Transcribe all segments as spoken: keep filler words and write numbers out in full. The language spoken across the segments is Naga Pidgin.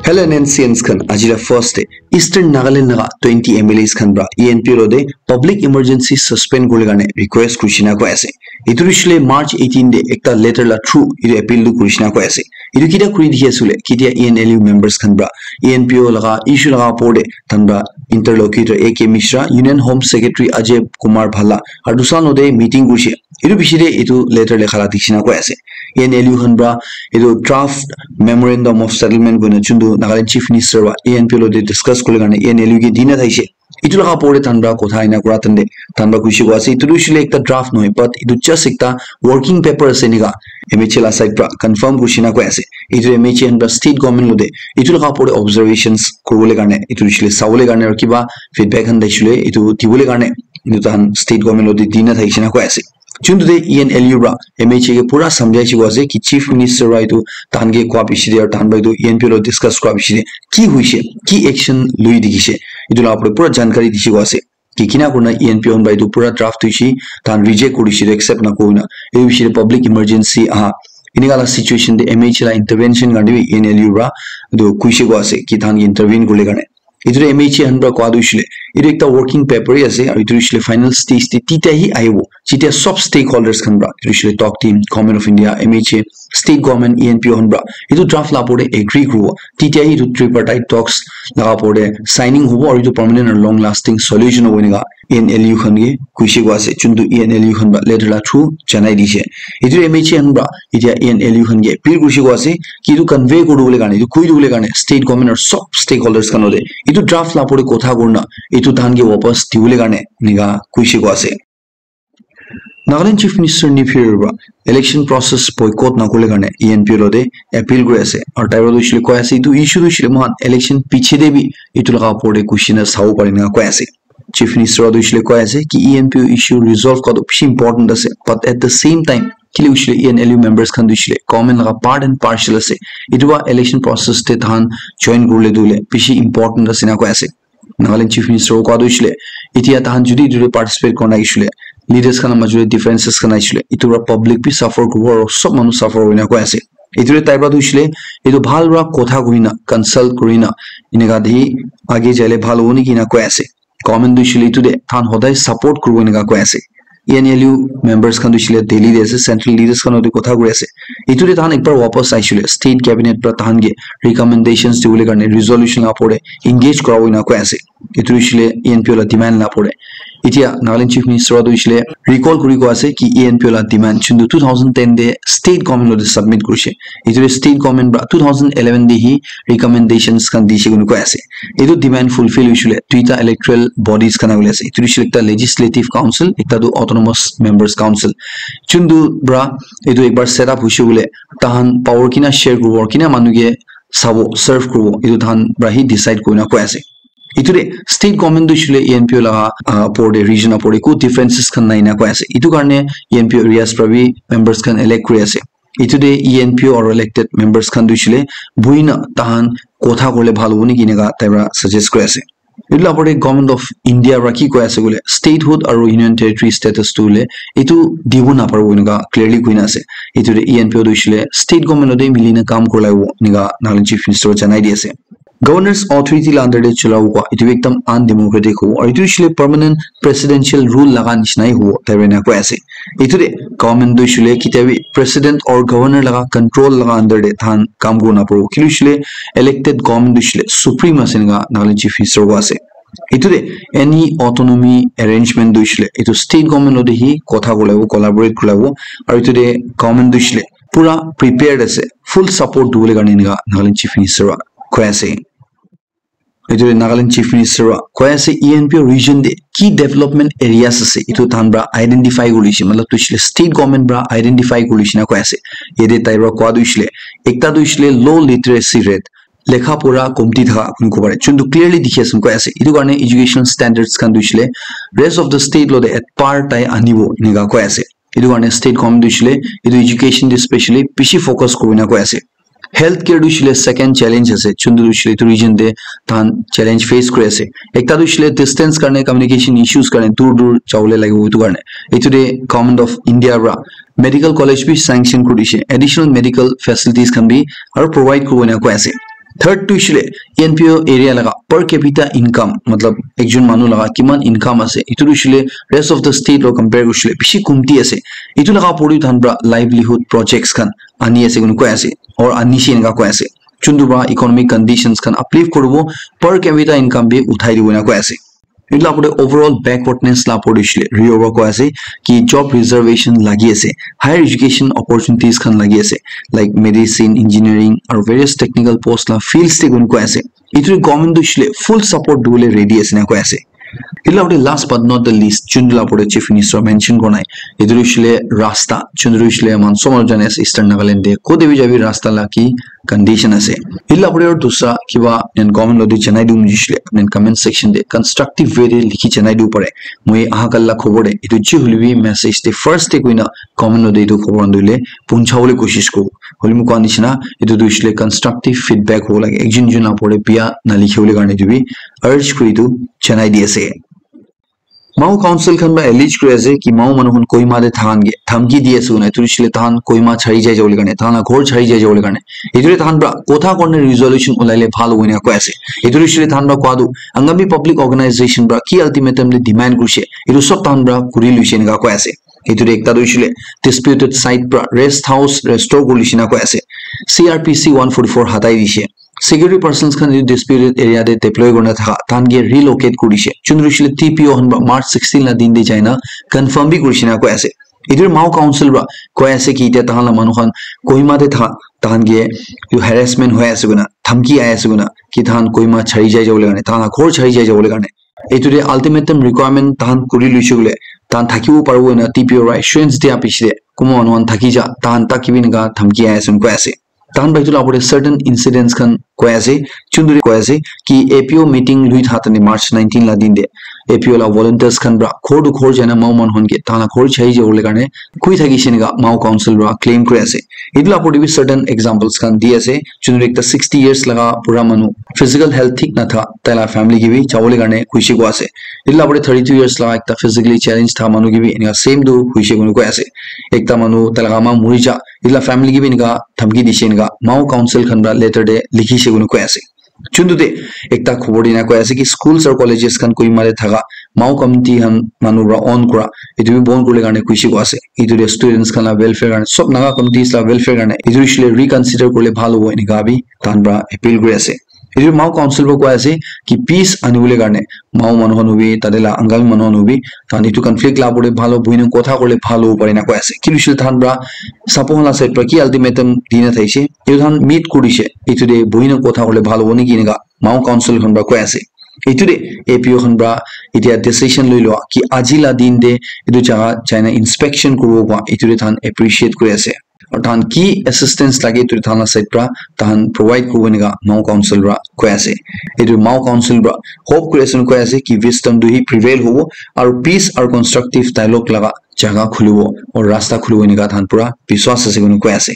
Hello N N C Ns khan, aji la first day Eastern Nagaland laga twenty M L As khan pra E N P O lo de public emergency suspend kurle karne request kurishina koi ase. Itu rishile March eighteen de ekta letter la through itu appeal tu kurishina koi ase. Itu kita kuri dikhi asule, kitia E N L U members khan pra E N P O laga issue laga opor de tanra interlocutor A K Mishra, Union Home Secretary Ajay Kumar Bhalla, aru dusan lo de meeting kurishe. Itu bishi de itu letter lekha la dikshina koi ase. E N L U khan pra itu draft memorandum of settlement koina chundu Nagaland Chief Minister wa E N P O lo de discuss kurle karne E N L U ke dina thaishe. Itu laga pore tanra kotha ina kura tande tanra kushi koi ase. Itu rishile ekta draft nohoi, but itu just ekta working paper ase nika M H A la side pra confirm kurishina koi ase. Itu M H A khan pra state government lo de itu laga pore observations kuribole karne, itu rishile sabole karne aru kiba feedback khan daishile itu dibole karne itu tahan state government lo de dina thaishina koi ase. Chuntu de E N L U pra M H A ke pura samjhai chibo ase ki Chief Minister wa itu tahan ke kwa bishi de aru tahan pra itu E N P O lo discuss kura bishi de ki huishe, ki action lui dikhishe, itu la opor pura jankari dishi koi ase. Ki kina kurna E N P O khan pra itu pura draft huishe, tahan reject kurishe, accept na kurina. Itu bishi de public emergency aha. Inika la situation de M H A la intervention karne bi E N L U pra itu kuishe koi ase ki tahan ke intervene kurle karne. Itu de M H A khan pra kwa tu shile. Itu ekta working paper hi ase, aru itu shile final stage te tita hi ahibo. Jitia sob stakeholders khan pra, itu shile talk team, Government of India, M H A, state government, E N P O khan pra itu draft la opor de agree kuribo. Titya hi itu tripartite talks laga opor de signing hobo aru itu permanent aru long lasting solution hobo enika E N L U khan ke kuishe koi ase. Chuntu E N L U khan pra letter la through janai dishe. Itu M H A khan pra itya E N L U khan ke appeal kurishe koi ase ki itu convey kuribole karne, itu koi dibole karne state government aru sob stakeholders khan lote itu draft la opor de kotha kurina itu tahan ke wapas dibole karne enika kuishe koi ase. Nagaland Chief Minister Neiphiu Rio pra election process boycott na kuribole karne E N P O lo de appeal kuri ase. Aru tai pra tu hoishe le koi ase, itu issue tu hoishe le moikhan election piche de bi itu laga opor de kushi na sabo pare na koi ase. Chief Minister pra tu hoishe le koi ase ki E N P O issue resolve kura tu bishi important ase. But at the same time, kile hoishe le E N L U members khan tu hoishe le government laga part and parcel ase. Itu pra election process te tahan join kuribole tu hoile bishi important ase na koi ase. Nagaland Chief Minister koi tu hoishe le, itya tahan jodi itu te participate kura nai hoishe le, leaders khan la majo de differences khan ahishe le, itu pra public bi suffer kuribo aru sob manu suffer hoina koi ase. Itu te tai pra tu hoishe le, itu bhal pra kotha kurina, consult kurina, enika de age jaile bhal hobo niki na koi ase. Government tu hoishe le itu de tahan hodai support kuribo enika koi ase. E N L U members khan tu hoishe le Delhi de ase, central leaders khan lote kotha kuri ase. Itu de tahan ekbar wapas ahishe le, state cabinet pra tahan ke recommendations dibole karne resolution la opor de engage kurabo enika koi ase. Itu hoishe le E N P O la demand la opor de. Itya Nagaland Chief Minister pra tu hoishe le recall kuri koi ase ki E N P O la demand chuntu two thousand ten de state government lote submit kurishe. Itu de state government pra two thousand eleven de hi recommendations khan dishe koina koi ase. Itu demand fulfill hoishe le duita electoral bodies khan avile ase. Itu hoishe le ekta legislative council, ekta tu autonomous members council. Chuntu pra itu ekbar set up hoishe bole tahan power kina share kuribo, kina manu ke sabo, serve kuribo, itu tahan pra hi decide kurina koi ase. Itu de state government tu hoishe le E N P O laga, ah, opor de region opor de ku differences khan nai na koi ase. Itu karne E N P O areas pra bi members khan elect kuri ase. Itu de E N P O aru elected members khan tu hoishe le buhina tahan kotha kuribole bhal hobo niki enika tai pra suggest kuri ase. Itu la opor de Government of India pra ki koi ase koile statehood aru union territory status tu hoile itu dibo naparibo enika clearly koina ase. Itu de E N P O tu hoishe le state government lote milina kam kuribole hobo enika Nagaland Chief Minister janai di ase. Governor's authority la under de chula hua itu ekdam undemocratic hobo aru itu hoishe le permanent presidential rule laga nishina hi hobo tai pra enika koi ase. Itu de government tu hoishe le kitia bi president or governor laga control laga under de tahan kam kuribo naparibo. Kile hoishe le elected government tu hoishe le supreme ase enika Nagaland Chief Minister koi ase. Itu de any autonomy arrangement tu hoishe le itu state government lote hi kotha kuribole hobo, collaborate kuribole hobo. Aru itu de government tu hoishe le pura prepared ase, full support dibole karne enika Nagaland Chief Minister pra koi ase. Itu de Nagaland Chief Minister pra koi ase E N P O region de ki development areas ase itu tahan pra identify kuri lishe, matlab tu hoishe le state government pra identify kuri lishe na koi ase. Yate tai pra koi tu hoishe le ekta tu hoishe le low literacy rate, lekha pura komti thaka kobo pare, chuntu clearly dikhi ase koi ase. Itu karne education standards khan tu hoishe le rest of the state lote at par tai anibo enika koi ase. Itu karne state government tu hoishe le itu education te specially bishi focus kuribo enika koi ase. Healthcare tu hoishe le second challenge ase, chuntu tu hoishe le itu region te tahan challenge face kuri ase. Ekta tu hoishe le distance karne communication issues karne dur dur jabole lagibo itu karne. Itu de Government of India pra medical college bi sanction kuri dishe, additional medical facilities khan bi aru provide kuribo enika koi ase. Third tu hoishile N P O area laga per capita income, matlab ekjon manu laga kiman income ase, itu tu hoishile rest of the state lo compare kurishile bishi kumti ase. Itu laga pori tahan pra livelihood projects khan ani ase kunu koi ase, or ani shi enka koi ase. Chuntu pra economic conditions khan uplift kuribo, per capita income bi uthai dibo na koi ase. Itu la pore overall backwardness la pore hoishile, Rio pra koi ase ki job reservation lagi ase, higher education opportunities khan lagi ase, like medicine, engineering, aru various technical post la fields te koi ase. Itu government tu hoishile full support dibole ready ase na koi ase. Itu la pore last but not the least, chuntu la pore Chief Minister mention kora nai, itu hoishile rasta, chuntu hoishile mansomo jane ase Eastern Nagaland de, kote bi jabi rasta la ki condition ase. Itu la pore aru dusra kiba nen comment lo di janai dum jisle, nen comment section de constructive way de likhi janai du pare. Moi aha kal la khobor de itu ji huli bi message de first de koina comment lo de itu khobor andule puncha bole koshish ko. Holi moi koa nishina itu tu hoishile constructive feedback ho lage. Ekjon jun la pore biya na likhi bole karne tu bi urge kuri tu janai di ase. Mao Council khan ba allege kuri ase ki Mao manu khan Kohima te thakan ke dhamki di ase kona, itu hoishile tahan Kohima chari jai jabole karne, tahan la ghor chari jai jabole karne. Itu tahan pra kotha korne resolution ulaile bhal hobo ena koi ase. Itu hoishile tahan pra koa tu Angami Public Organization pra ki ultimatum te demand kurishe, itu sob tahan pra kuri luishe enka koi ase. Itu ekta tu hoishile disputed site pra rest house restore kuri luishe na koi ase. C R P C one forty-four hatai dishe. Security persons khan etu disputed area te deploy kurina thaka tahan ke relocate kurishe. Chun rushile T P O khan pra March sixteen la din te jaina confirm bi kurishe na koi ase. Etu Mao Council pra koi ase ki etia tahan la manu khan Kohima te tha tahan ke etu harassment hoi ase koina, dhamki ai ase koina ki tahan Kohima chari jai jabole karne, tahan la ghor chari jai jabole karne. Etu te ultimatum requirement tahan kuri luishe koile tahan thakibo paribo koina T P O pra assurance dia piche te kunba manu khan thaki ja, tahan tak kibi enka dhamki ai ase koi ase. Tahan pra etu la opor te certain incidents khan koi ase, chunduri koi ase ki A P O meeting lui tha tani March nineteen la din te A P O la volunteers khan pra ghor tu ghor jaina Mao manu khan ke tahan la ghor chai jabole karne koi thakishe enka Mao Council pra claim kuri ase. Etu la opor te bi certain examples khan di ase, chunduri ekta sixty years laga bura manu physical health thik na tha, tai la family ke bi jabole karne kuishe koi ase. Etu la opor te thirty-two years laga ekta physically challenge tha manu ke bi enka same tu kuishe koi ase. Ekta manu tai laga ama muri ja, etu la family ke bi enka dhamki dishe enka Mao Council khan pra letter te likhishe koi ase. Chuntu te ekta khobor dina koi ase ki schools aru colleges khan Kohima te thaka Mao community khan manu pra own kura, etu bi bon kuribole karne kuishe koi ase. Etu te students khan la welfare karne, sob Naga communities la welfare karne etu hoishile reconsider kurile bhal hobo eneka bi tahan pra appeal kuri ase. Etu Mao Council pra koi ase ki peace anibole karne Mao manu khan hobi, tate la Angami manu khan hobi, tahan etu conflict la opor te bhal hobo, buhina kotha kurile bhal hobo pare na koi ase. Ki hoishile tahan pra Sapo khan la side pra ki ultimatum dina thaishe, etu tahan meet kurishe, etu te buhina kotha kurile bhal hobo neki eneka Mao Council khan pra koi ase. Etu te A P O khan pra etia decision lui lua ki aji la din te etu jaga jaina inspection kuribo koi, etu te tahan appreciate kuri ase. Aru tahan ki assistance lage etu tahan la side pra tahan provide kuribo eneka Mao Council pra koi ase. Etu Mao Council pra hope kuri ase koi ase ki wisdom tu hi prevail hobo aru peace aru constructive dialogue laga jaga khulibo aru rasta khulibo eneka tahan pura biswas ase koi ase.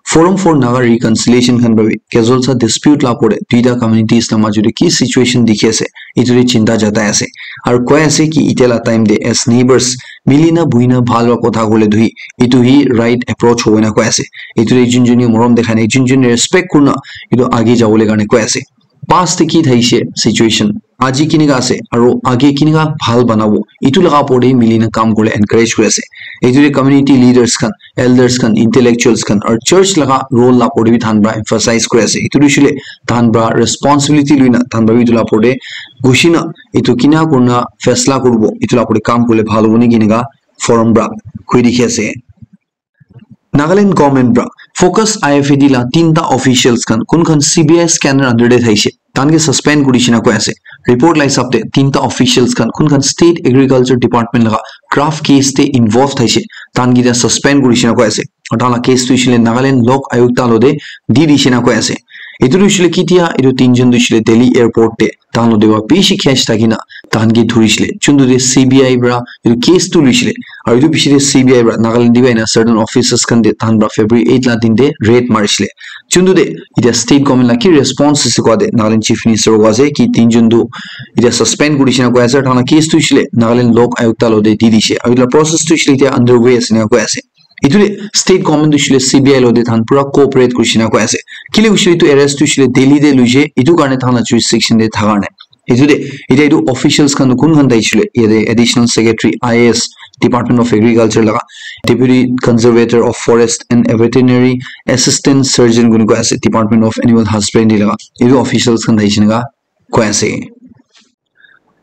Forum for Naga Reconciliation khan pra bi casual sa dispute la opor te duita communities la majo te ki situation dikhi ase, etu te chinta jatai ase. Aru koi ase ki etia la time te as neighbors milina buhina bhal pra kotha kurile tu hi etu hi right approach hobo na koi ase. Etu te jun jun ke morom dekhai na, jun jun ke respect kurina etu age jabole karne koi ase. Past te ki thaishe situation, aji kineka ase, aru age kineka bhal banabo, etu laga opor te milina kam kurile encourage kuri ase. Etu te community leaders khan, elders khan, intellectuals khan, aru church laga role la opor te bi tahan pra emphasize kuri ase. Etu hoishile tahan pra responsibility luina tahan pra bi etu la opor te gushina etu kina kurina faisla kuribo, etu la opor te kam kurile bhal hobo neki eneka forum pra koi dikhi ase. Nagaland government pra focus I F A D la tinta officials khan kun khan C B I scanner under te thaishe, tahan ke suspend kurishe na koi ase. Report la hisab te tinta officials khan kun khan state agriculture department laga graft case te involve thaishe, tahan ke etia suspend kurishe na koi ase. Aru tahan la case tu hoishile Nagaland Lok Ayukta lo te di dishe na koi ase. Etu tu hoishile ketia etu tinjon tu hoishile Delhi airport te tahan lo te pra bishi cash thakina tahan ke dhurishile. Chuntu te C B I pra etu case tu luishile. Aru etu piche te C B I pra Nagaland te bi ahina certain offices khan te tahan pra February eight la din te raid marishile. Chuntu te etia state government la ki response ase koi te Nagaland Chief Minister koi ase ki tinjon tu etia suspend kurishe na koi ase, tahan la case tu hoishile Nagaland Lok Ayukta lo te di dishe. Aru etu la process tu hoishile etia underway ase na koi ase. Etu de state government tu hoishe le C B I lo de than pura cooperate kurishe na koi ase. Kile hoishe le etu arrest tu hoishe le Delhi de luishe, etu karne than la jurisdiction de thaka karne. Etu de, etia etu officials khan kun khan thaishe le, yate Additional Secretary I A S, Department of Agriculture laga, Deputy Conservator of Forest and a Veterinary Assistant Surgeon kuni koi ase, Department of Animal Husbandry laga. Etu officials khan thaishe na koi ase.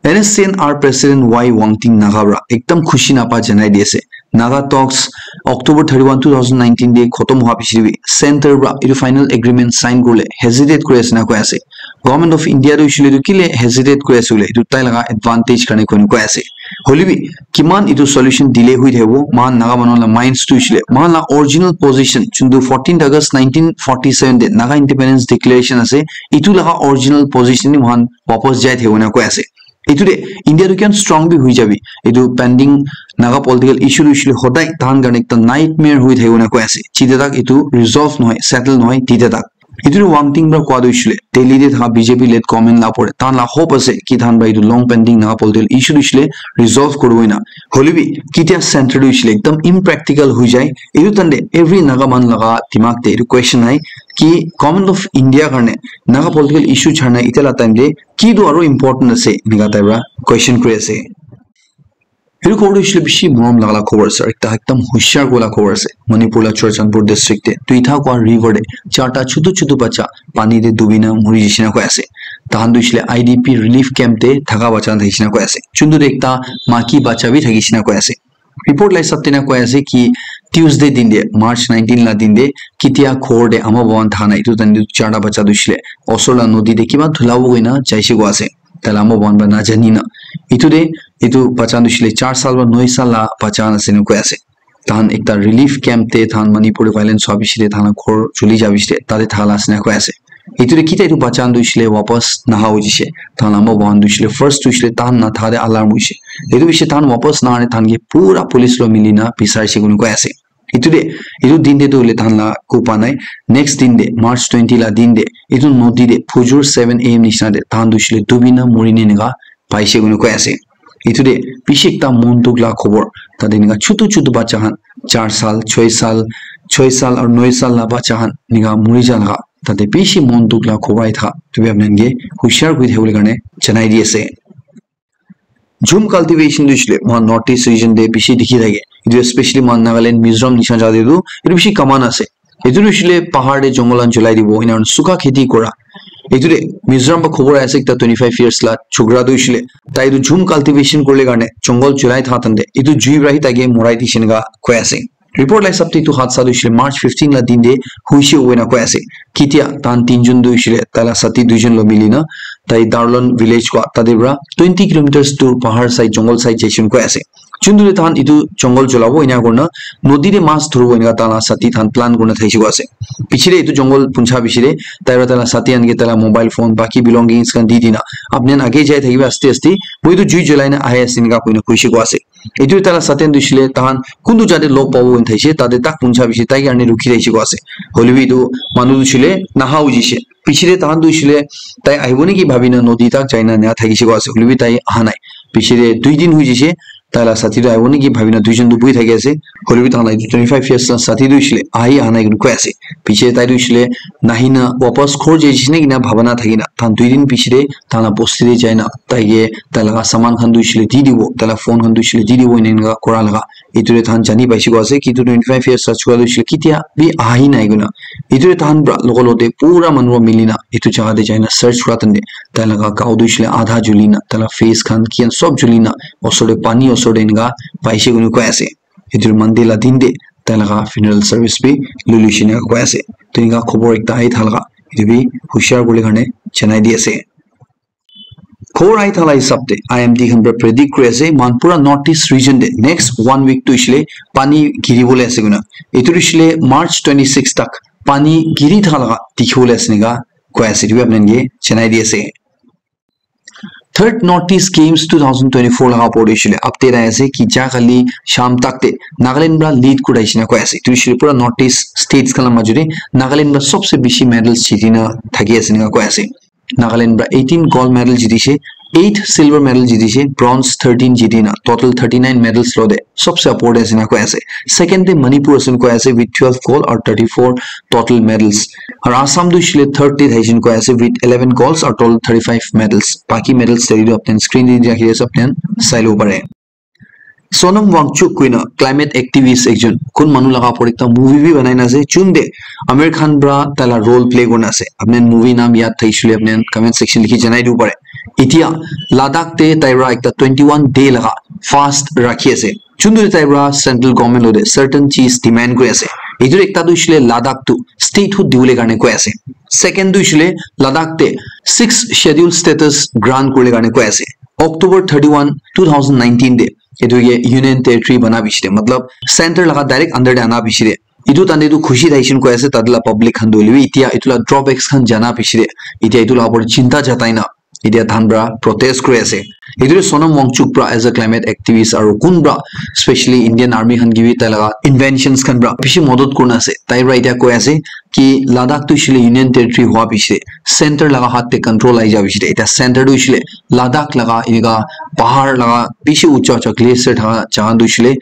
N S C N R President Y Wang Ting Naga para ekdam khushi napa janai di ase. Naga talks October thirty-one, two thousand nineteen de khotom hua piche bi center para etu final agreement sign kurle hesitate kuri ase na koi ase. Government of India tu hoishe le tu kile hesitate kuri ase bole, etu tai laga advantage karne koi koi ase. Hoile bi kiman etu solution delay hui thakibo, moikhan Naga manu la minds tu hoishe le moikhan la original position, chuntu fourteenth August nineteen forty-seven de Naga Independence Declaration ase, etu laga original position ni moikhan wapas jai thakibo na koi ase. Etu de India tu kiyan strong bi hui jabi, etu pending Naga political issue tu hoishe le hodai tahan karne ekta nightmare hui thakibo na koi ase. Jite tak etu resolve nohoi, settle nohoi, tite tak. Etu tu Wang Ting para koa tu hoishe le Delhi de thaka B J P led government la pore, tahan la hope ase ki tahan para etu long pending Naga political issue tu hoishe le resolve kuribo na. Hoile bi kitia center tu hoishe le ekdam impractical hui jai. Etu tande every Naga man laga dimag de etu question hai ki Government of India karne Naga political issue chana itela time de ki tu aro important ase enika tai para question kuri ase. Etu khobor tu hoishe le bishi morom laga la khobor ase, ekta ekdam hushiar kuri la khobor ase. Manipur la Churachandpur district de Tuitha koi river de charta chutu chutu bacha pani de dubi na muri jishe na koi ase. Tahan tu hoishe le I D P relief camp de thaka bacha thaishe na koi ase. Chuntu de ekta maki bacha bi thaishe na koi ase. Report la hisab de na koi ase ki Tuesday din de, March nineteen la din de, kitia ghor de ama baba khan thaka nai, etu time de charta bacha tu hoishe le osor la nodi de kiba dhula bo koi na jaishe koi ase. Tai la ama baba khan para na jani na. Etu de, etu bacha tu hoishe le char sal ba noi sal la bacha khan ase na koi ase. Tahan ekta relief camp de tahan Manipur de violence hua piche de tahan la ghor juli ja piche de tate thaka la ase na koi ase. Etu de kitia etu bacha khan tu hoishe le wapas naha hui jishe. Tahan la ama baba khan tu hoishe le first tu hoishe le tahan na thaka de alarm hoishe. Etu piche tahan wapas naha de tahan ke pura police lo mili na bisarishe koi koi ase. Etu de, etu din de tu hoile tahan la ku pa nai. Next din de, March twenty la din de, etu nodi de, phujur seven A M nishina de, tahan tu hoishe le dubi na muri ne enika paishe koi koi ase. Etu de, bishi ekta mon dukh la khobor. Tate enika chutu chutu bacha khan, char sal, choi sal, choi sal aru noi sal la bacha khan, enika muri ja laga. Tate bishi mon dukh la khobor ahi thakia, tu bi apni khan ke hushiar kuri thakibo le karne janai di ase. Jhum cultivation tu hoishe le moikhan North East region de bishi dikhi thake. Etu especially moikhan Nagaland, Mizoram nishina jaga de tu etu bishi common ase. Etu tu hoishe le pahar de jungle khan julai dibo, ena hoina sukha kheti kora. Etu de Mizoram para khobor ahi ase ekta twenty five years la chokra tu hoishe le tai tu jhum cultivation kuribole karne jungle julai thaka time de etu jui para hi tai ke morai dishe enika koi ase. Report la hisab de etu hadsa tu hoishe le March fifteen la din de hoishe koina koi ase. Kitia tahan tinjun tu hoishe le tai la sathi duijon lo mili na tai Darlon village koi tate para twenty kilometers dur pahar side, jungle side jaishe koi ase. Chuntu de tahan etu jungle julabo ena kurina nodi de mas dhuribo enika tahan la sathi tahan plan kurina thaishe koi ase. Piche de etu jungle puncha piche de tai para tai la sathi khan ke tai la mobile phone, baki belongings khan di dina, "Apni khan age jai thakibi aste aste, moi etu jui julai na ahi ase," enika koina koishe koi ase. Etu tai la sathi khan tu hoishe le tahan kuntu jate log pabo koi thaishe, tate tak puncha piche tai karne rukhi thaishe koi ase. Hoile bi etu manu tu hoishe le naha hui jishe. Piche de tahan tu hoishe le tai ahibo neki bhabi na nodi tak jai na ena thakishe koi ase. Hoile bi tai aha nai. Piche de dui din hui jishe, tai la sathi tu ahibo neki bhabi na duijon tu buhi thaki ase. Hoile bi tahan la etu twenty five years la sathi tu hoishe le ahi aha nai koi ase. Piche de tai tu hoishe le nahi na wapas ghor jai jishe neki na bhabana thaki na tahan dui din piche de tahan la bosti de jai na tai ke tai laga saman khan tu hoishe le di dibo, tai la phone khan tu hoishe le di dibo, ena enika kora laga. Etu de tahan jani paishe koi ase ki etu twenty five years la chokra tu hoishe le kitia bi ahi nai koina. Etu de tahan para logo logo de pura manu para mili na etu jaga de jai na search kora time de tai laga gao tu hoishe le adha juli na, tai la face khan ki khan sob juli na, osor de pani osor de enika paishe koina koi ase. Etu Monday la din de tai laga funeral service bi lui luishe enika koi ase. To enika khobor ekta ahi thaka laga, etu bi hushiar kuribole karne janai di ase. Khobor ahi thaka la hisab de I M D khan para predict kuri ase, moikhan pura North East region de next one week tu hoishe le pani giribole ase koina. Etu tu hoishe le March twenty six tak pani giri thaka laga dikhibole ase enika koi ase. Etu bi apni khan ke janai di ase. Third North East Games two thousand twenty-four laga opor de hoishe le update ahi ase ki ja kali sham tak de Nagaland para lead kuri ahishe enika koi ase. Etu hoishe le pura North East states khan la majo de Nagaland para sobse bishi medals jiti na thaki ase enika koi ase. Nagaland para eighteen gold medal jitishe, eight silver medal jiti se, bronze thirteen jiti na, total thirty nine medals lo de sobse upor de ase na koi ase. Second de Manipur ase koi ase with twelve gold or thirty four total medals. Aru Assam tu shile third te thaisen koi ase with eleven golds or total thirty five medals. Baki medals tadi tu apni screen te rakhi ase, apni sai lo pare. Sonam Wangchuk koina climate activist ekjon, kun manu laga upor ekta movie bi banai na ase, chun de Aamir Khan pra taila role play kurina ase. Apni movie naam yaad thaisile apni comment section likhi janai dibo pare. Itia Ladakh te tai pra ekta twenty one day laga fast rakhi ase. Chun de tai pra central government lo de certain cheez demand kuri ase. Etu ekta tu shile Ladakh tu statehood dibole karne koi ase. Second tu shile Ladakh te sixth schedule status grant kuribole karne koi ase. October thirty one, two thousand nineteen de etu ke union territory bana bishi de, matlab center laga direct under de ana bishi de. Etu tane tu khushi thaisen koi ase, tate la public khan tu hoilebi itia etu la drawbacks khan jana bishi de, itia etu la upor chinta jatai na itia tahan pra protest kuri ase. Etu Sonam Wangchuk pra as a climate activist aru kun pra specially Indian Army khan ke bi tai laga inventions khan pra bishi madad kurina ase. Tai pra itia koi ase ki Ladakh tu shile union territory hua bishi de, center laga hath te control ahi ja bishi de. Itia center tu shile Ladakh laga enika pahar laga bishi ucha ucha glacier thaka jaga tu shile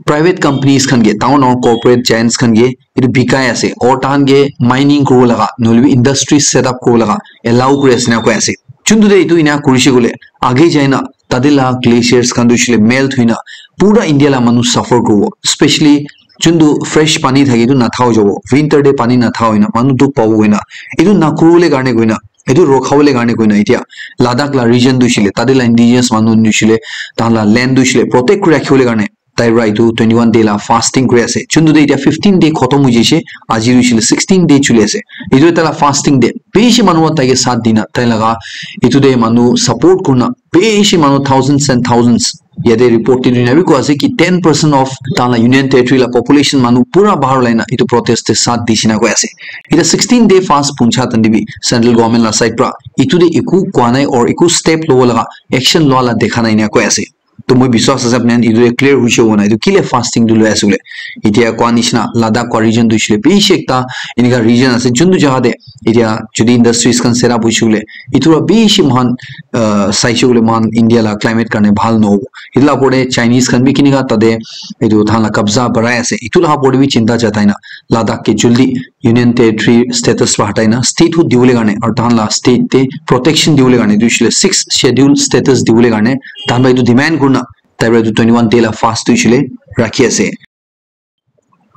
private companies khan ke, dangor dangor corporate giants khan ke etu bikai ase, or tahan ke mining kuribo laga, nohoilebi industry set up kuribo laga allow kuri ase na koi ase. Chuntu de etu ena kurise koile, age jai na tate la glaciers khan tu shile melt hoi na pura India la manu suffer kuribo, especially chuntu fresh pani thake tu natha hoi jabo, winter de pani natha hoi na manu dukh pabo koi na, etu nakuribole karne koi na, etu rokhabole karne koi na, itia Ladakh la region tu shile, tate la indigenous manu tu shile, tahan la land tu shile protect kuri rakhibole karne tai pra etu twenty one day la fasting kuri ase. Chuntu de itia fifteen day khotom hoi jaise, aji tu shile sixteen day chuli ase. Etu tai la fasting de bishi manu tai ke saath dina, tai laga etu de manu support kurina bishi manu thousands and thousands yate report te dina bi koi ase ki ten percent of tahan la union territory la population manu pura bahar ulai na etu protest te saath dise na koi ase. Etu sixteen day fast puncha tande bi central government la side pra etu de eku koi nai or eku step lobo laga action loa la dekha nai na koi ase. To moi biswas ase apni khan etu de clear hoise hobo na, etu kile fasting tu loi ase bole. Itia koi nishina Ladakh koi region tu shile bishi ekta enika region ase, chuntu jaga de itia jodi industries khan set up hoise bole, etu pra bishi moikhan, ah, saise bole moikhan India la climate karne bhal nohobo. Etu la upor de Chinese khan bi kinika tate etu tahan la kabza barai ase. Etu la upor de bi chinta jatai na Ladakh ke jaldi union territory status pra hatai na statehood dibole karne aru tahan la state te protection dibole karne tu shile sixth schedule status dibole karne tahan pra etu demand kurina tai pra etu twenty one day la fast tu shile rakhi ase.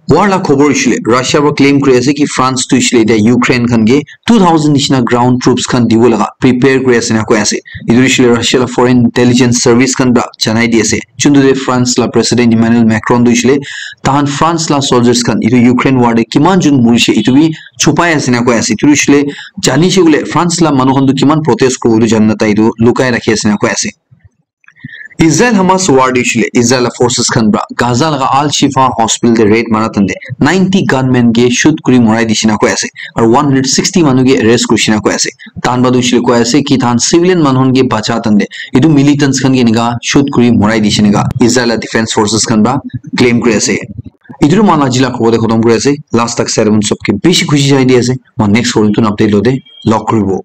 War la khobor shile Russia pra claim kuri ase ki France tu shile etia Ukraine khan ke two thousand nishina ground troops khan dibo laga prepare kuri ase na koi ase. Etu shile Russia la foreign intelligence service khan pra janai di ase. Chuntu de France la president Emmanuel Macron tu shile tahan France la soldiers khan etu Ukraine war de kiman jun murise etu bi chupai ase na koi ase. Etu shile jani se bole France la manu khan tu kiman protest kuribo etu jana na tai etu lukai rakhi ase na koi ase. Israel Hamas war de shile Israel la forces khan pra Gaza laga Al Shifa hospital de raid mara tande ninety gunmen ke shoot kuri morai dise na koi ase, aru one hundred sixty manu ke arrest kurise na koi ase. Tahan pra tu shile koi ase ki tahan civilian manu khan ke bacha tande etu militants khan ke enika shoot kuri morai dise enika Israel la defense forces khan pra claim kuri ase. Etu tu moikhan aji la khobor de khotom kuri ase. Last tak sai le mon sob ke bishi khushi jai di ase. Moikhan next khobor notun update lo de log kuribo.